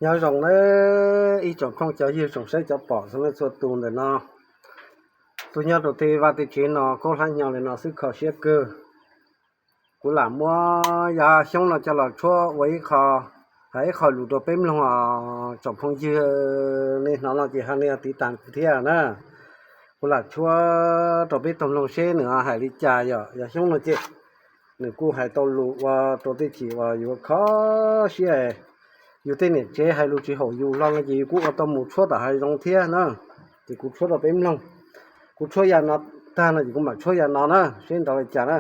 Nyob zoo na ib tsoom phooj cov ywg tsoom saib cov pom txhua leej txhua tus ntawm no. Tus nyob rau tej vaj tej tsev no khaub hlab hnyo li no xwb kho siab kawg. Kuv lam muab yav xyoob no coj los tshuab ua ib qho, hais ib qho lus rau peb mloog os tsoom phooj ywg. Nej hnov no ces ho nej tiv tas kuv thiab na. Kuv lam tshuab rau peb tau mloog seb nws hais li cas yom. Yav xyoob no ces nws kuj hais tau lus ua rau tej chim uas yuav kho siab, yus tej niam tsev hais lus tsis haum yus hlo no ces yus kuj ua tau mus tshuab tom hav zoov thiab na. Ces kuv tshuab rau peb mloog. Kuv tshuab yav no tag no ces kuv mam tshuab yav no na, seb nrov li cas na.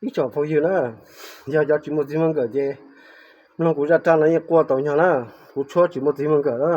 Ib tsoom phooj ywg na, yog cov tsis muaj txiv muaj nkawm ces mloog kuv zaj raj no yeej quaj tau nyog na, kuv tshuab tsis muaj txiv muaj nkawm na.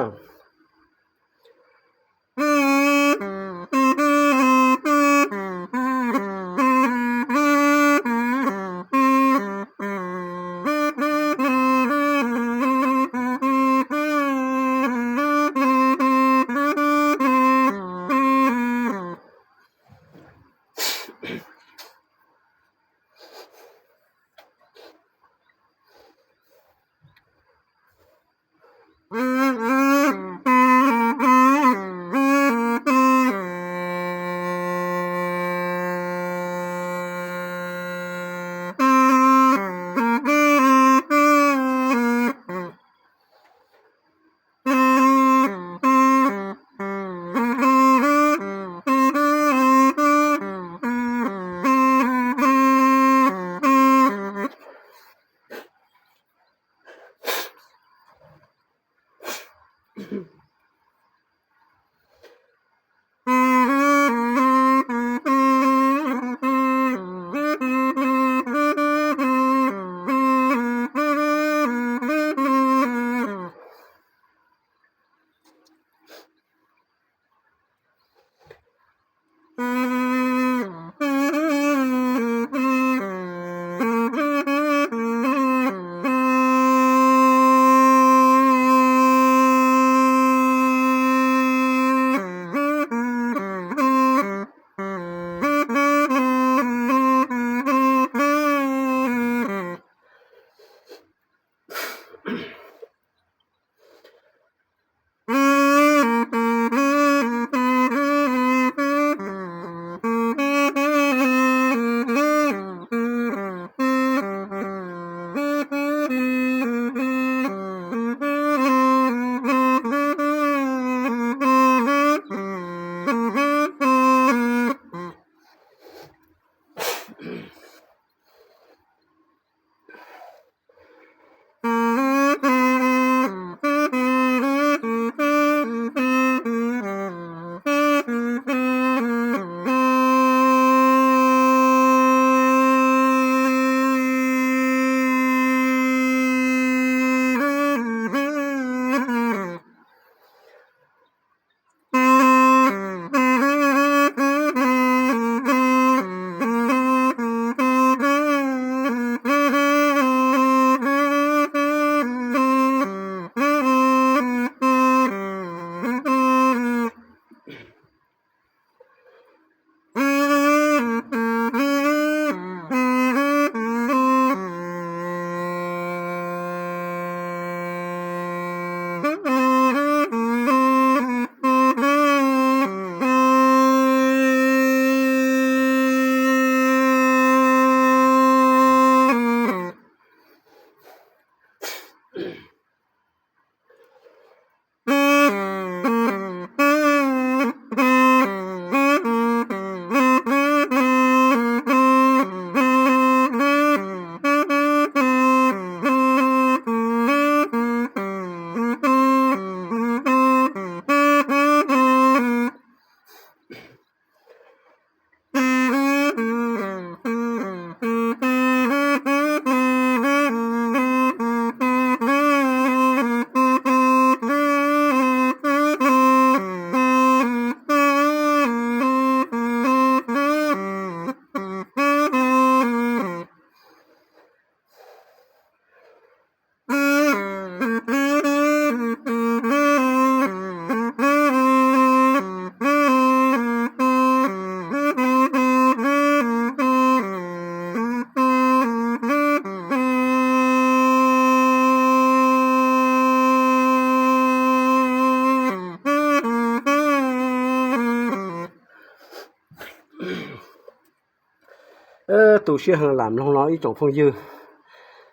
Tu siab heev lam mloog no ib tsoom phooj ywg.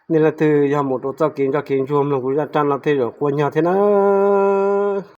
Nej leej twg yog mus rau txoj kev ntsoj kev ntsuag mloog kuv zaj raj no tej zaum quaj nyog thiab nawb.